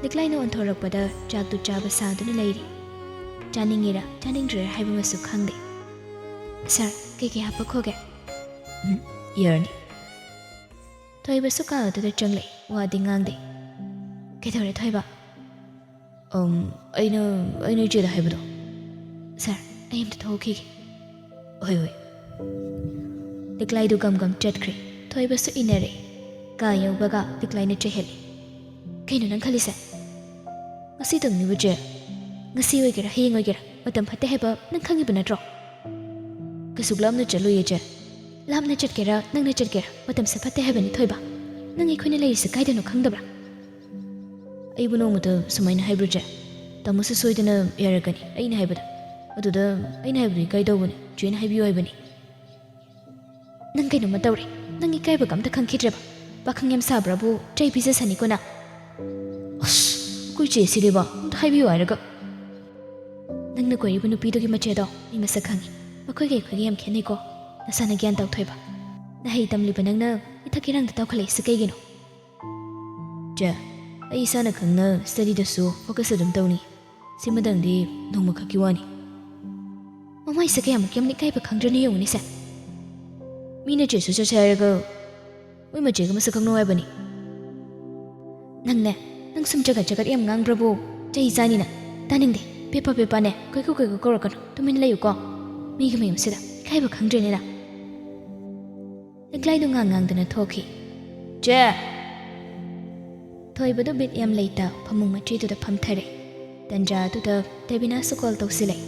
ꯂꯤꯛꯂꯥꯏꯅ ꯑꯣꯟꯊꯣꯔꯛꯄꯗ ꯆꯥꯛꯇꯨ ꯆꯥꯕ ꯁꯥꯗꯨꯅ ꯂꯩꯔꯤ꯫ ꯆꯥꯅꯤꯡꯉꯤꯔꯥ ꯆꯥꯅꯤꯡꯗ꯭ꯔꯤꯔꯥ ꯍꯥꯏꯕꯃꯁꯨ ꯈꯪꯗꯦ꯫ "Sir, ꯀꯩꯀꯩ ꯍꯥꯞꯄꯛꯈꯣꯒꯦ?" "ꯎꯝ, ꯌꯥꯔꯅꯤ꯫" ꯊꯣꯏꯕꯁꯨ ꯀꯥ ꯑꯗꯨꯗ ꯆꯪꯂꯛꯏ, ꯋꯥꯗꯤ ꯉꯥꯡꯗꯦ꯫ "ꯀꯩꯗꯧꯔꯦ ꯊꯣꯏꯕ?" "ꯑꯝ, ꯑꯩꯅ, ꯑꯩꯅ ꯏꯆꯦꯗ ꯍꯥꯏꯕꯗꯣ꯫" "Sir, ꯑꯩ ꯑꯝꯇ ꯊꯣꯛꯈꯤꯒꯦ꯫" "ꯍꯣꯏ, ꯍꯣꯏ꯫" ꯂꯤꯛꯂꯥꯏꯗꯨ ꯒꯝ ꯒꯝ ꯆꯠꯈ꯭ꯔꯦ꯫ ꯊꯣꯏꯕꯁꯨ ꯏꯟꯅꯔꯦ꯫ ꯀꯥ ꯌꯧꯕꯒ ꯂꯤꯛꯂꯥꯏꯅ ꯆꯩꯍꯜꯂꯤ꯫ "ꯀꯩꯅꯣ ꯅꯪ ꯈꯜꯂꯤꯁꯦ?" "ꯉꯁꯤꯗꯪꯅꯤꯕꯨ ꯆꯦ꯫ ꯉꯁꯤ ꯑꯣꯏꯒꯦꯔꯥ ꯍꯌꯦꯡ ꯑꯣꯏꯒꯦꯔꯥ ꯃꯇꯝ ꯐꯠꯇꯦ ꯍꯥꯏꯕ ꯅꯪ ꯈꯪꯉꯤꯕ ꯅꯠꯇ꯭ꯔꯣ?" "ꯀꯩꯁꯨꯛ ꯂꯥꯞꯅ ꯆꯠꯂꯣꯏꯌꯦ ꯆꯦ꯫" "ꯂꯥꯞꯅ ꯆꯠꯀꯦꯔꯥ ꯅꯪꯅ ꯆꯠꯀꯦꯔꯥ ꯃꯇꯝꯁꯦ ꯐꯠꯇꯦ ꯍꯥꯏꯕꯅꯤ ꯊꯣꯏꯕ꯫ ꯅꯪ ꯑꯩꯈꯣꯏꯅ ꯂꯩꯔꯤꯁꯦ ꯀꯥꯏꯗꯅꯣ ꯈꯪꯗꯕ꯭ꯔꯥ?" "ꯑꯩꯕꯨ ꯅꯣꯡꯃꯇ ꯁꯨꯃꯥꯏꯅ ꯍꯥꯏꯕ꯭ꯔꯣ ꯆꯦ? ꯇꯥꯃꯣꯁꯨ ꯁꯣꯏꯗꯅ ꯌꯥꯔꯛꯀꯅꯤ ꯑꯩꯅ ꯍꯥꯏꯕꯗ꯫ ꯑꯗꯨꯗ ꯑꯩꯅ ꯍꯥꯏꯕꯗꯨ ꯏꯀꯥꯏ ꯇꯧꯕꯅꯤ, ꯆꯦꯅ ꯍꯥꯏꯕꯤꯌꯨ ꯍꯥꯏꯕꯅꯤ꯫" "ꯅꯪ ꯀꯩꯅꯣꯝꯃ ꯇꯧꯔꯦ꯫ ꯅꯪ ꯏꯀꯥꯏꯕꯒ ꯑꯝꯇ ꯈꯪꯈꯤꯗ꯭ꯔꯦꯕ꯫ ꯄꯥꯈꯪ ꯌꯥꯝ ꯁꯥꯕ꯭ꯔꯕꯨ ꯆꯩ ꯄꯤꯖꯁꯅꯤꯀꯣ ꯅꯪ꯫" "ꯑꯁ, ꯑꯩꯈꯣꯏ ꯆꯦ ꯁꯤꯗꯤꯕ ꯑꯝꯇ ꯍꯥꯏꯕꯤꯌꯨ ꯍꯥꯏꯔꯒ꯫" "ꯅꯪꯅ ꯀꯣꯏꯔꯤꯕ ꯅꯨꯄꯤꯗꯨꯒꯤ ꯃꯆꯦꯗꯣ ꯑꯩ ꯃꯁꯛ ꯈꯪꯉꯤ꯫ ꯃꯈꯣꯏꯒ ꯑꯩꯈꯣꯏꯒ ꯌꯥꯝ ꯈꯦꯠꯅꯩꯀꯣ꯫ ꯅꯁꯥꯅ ꯒ꯭ꯌꯥꯟ ꯇꯥꯎꯊꯣꯏꯕ꯫ ꯅꯍꯩ ꯇꯝꯂꯤꯕ ꯅꯪꯅ ꯏꯊꯛ ꯏꯔꯥꯡꯗ ꯇꯥꯎꯈꯠꯂꯛꯏꯁꯤ ꯀꯩꯒꯤꯅꯣ?" "ꯆꯦ, ꯑꯩ ꯏꯁꯥꯅ ꯈꯪꯅ studyꯗꯁꯨ focus ꯑꯗꯨꯝ ꯇꯧꯅꯤ꯫ ꯁꯤꯃꯗꯪꯗꯤ ꯅꯣꯡꯃꯈꯛꯀꯤ ꯋꯥꯅꯤ꯫" "ꯃꯃꯥꯏꯁꯦ ꯀꯌꯥꯃꯨꯛ ꯌꯥꯝꯅ ꯏꯀꯥꯏꯕ ꯈꯪꯗ꯭ꯔꯅꯤ ꯌꯦꯡꯉꯨꯅꯦ ꯁꯦ꯫ ꯃꯤꯅ ꯆꯦꯁꯨ ꯆꯠꯁꯦ ꯍꯥꯏꯔꯒ ꯃꯣꯏ ꯃꯆꯦꯒ ꯃꯁꯛ ꯈꯪꯅꯧ ꯍꯥꯏꯕꯅꯤ꯫" "ꯅꯪꯅꯦ, ꯅꯪ ꯁꯨꯝ ꯆꯒꯠ ꯆꯒꯠ ꯌꯥꯝ ꯉꯥꯡꯕ꯭ꯔꯕꯨ ꯆꯩ ꯆꯥꯅꯤꯅ꯫ ꯇꯥꯅꯤꯡꯗꯦ꯫ ꯄꯦꯄꯥ ꯄꯦꯄꯥꯅꯦ ꯀꯣꯏꯀꯧ ꯀꯣꯏꯀꯧ ꯀꯧꯔꯛꯀꯅꯨ꯫ ꯇꯨꯃꯤꯟꯅ ꯂꯩꯌꯨꯀꯣ꯫ ꯃꯤꯒꯤ ꯃꯌꯨꯝꯁꯤꯗ ꯏꯀꯥꯏꯕ ꯈꯪꯗ꯭ꯔꯦꯅꯦ ꯅꯪ꯫" ꯂꯤꯛꯂꯥꯏꯗꯨ ꯉꯥꯡ ꯉꯥꯡꯗꯅ ꯊꯣꯛꯈꯤ꯫ "ꯆꯦ!" ꯊꯣꯏꯕꯗꯨ ꯕꯤꯠ ꯌꯥꯝ ꯂꯩꯇ ꯐꯃꯨꯡ ꯃꯆꯦꯗꯨꯗ ꯐꯝꯊꯔꯦ꯫ ꯇꯟꯖꯥ ꯑꯗꯨꯗ ꯗꯦꯕꯤꯅꯥꯁꯨ ꯀꯣꯜ ꯇꯧꯁꯤꯜꯂꯛꯏ꯫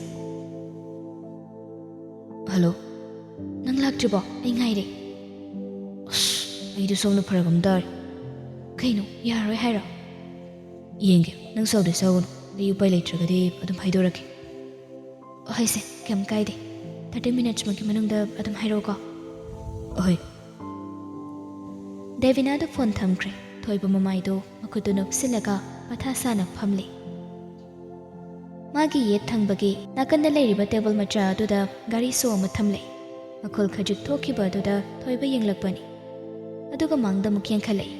"ꯍꯜꯂꯣ, ꯅꯪ ꯂꯥꯛꯇ꯭ꯔꯤꯕꯣ? ꯑꯩ ꯉꯥꯏꯔꯦ꯫" "ꯑꯁ, ꯑꯩꯗꯨ ꯁꯣꯝꯗ ꯐꯔꯛ ꯑꯃ ꯇꯥꯔꯦ꯫" "ꯀꯩꯅꯣ, ꯌꯥꯔꯣꯏ ꯍꯥꯏꯔꯣ?" "ꯌꯦꯡꯒꯦ, ꯅꯪ ꯁꯥꯎꯗꯤ ꯁꯥꯎꯒꯅꯨ꯫ ꯑꯩ ꯎꯄꯥꯏ ꯂꯩꯇ꯭ꯔꯒꯗꯤ ꯑꯗꯨꯝ ꯍꯥꯏꯗꯣꯔꯛꯀꯦ꯫" "ꯍꯣꯏꯁꯦ, ꯀꯩꯝ ꯀꯥꯏꯗꯦ꯫ Thirty minutes ꯃꯨꯛꯀꯤ ꯃꯅꯨꯡꯗ ꯑꯗꯨꯝ ꯍꯥꯏꯔꯛꯑꯣꯀꯣ꯫" "ꯍꯣꯏ꯫" ꯗꯦꯕꯤꯅꯥꯗꯨ ꯐꯣꯟ ꯊꯝꯈ꯭ꯔꯦ꯫ ꯊꯣꯏꯕ ꯃꯃꯥꯏꯗꯨ ꯃꯈꯨꯠꯇꯨ ꯅꯨꯞꯁꯤꯜꯂꯒ ꯃꯊꯥ ꯁꯥꯅ ꯐꯝꯂꯤ꯫ ꯃꯥꯒꯤ ꯌꯦꯠ ꯊꯪꯕꯒꯤ ꯅꯥꯀꯟꯗ ꯂꯩꯔꯤꯕ ꯇꯦꯕꯜ ꯃꯆꯥ ꯑꯗꯨꯗ ꯒꯥꯔꯤ ꯁꯣ ꯑꯃ ꯊꯝꯂꯦ꯫ ꯃꯈꯨꯜ ꯈꯖꯤꯛ ꯊꯣꯛꯈꯤꯕ ꯑꯗꯨꯗ ꯊꯣꯏꯕ ꯌꯦꯡꯂꯛꯄꯅꯤ꯫ ꯑꯗꯨꯒ ꯃꯥꯡꯗ ꯑꯃꯨꯛ ꯌꯦꯡꯈꯠꯂꯛꯏ꯫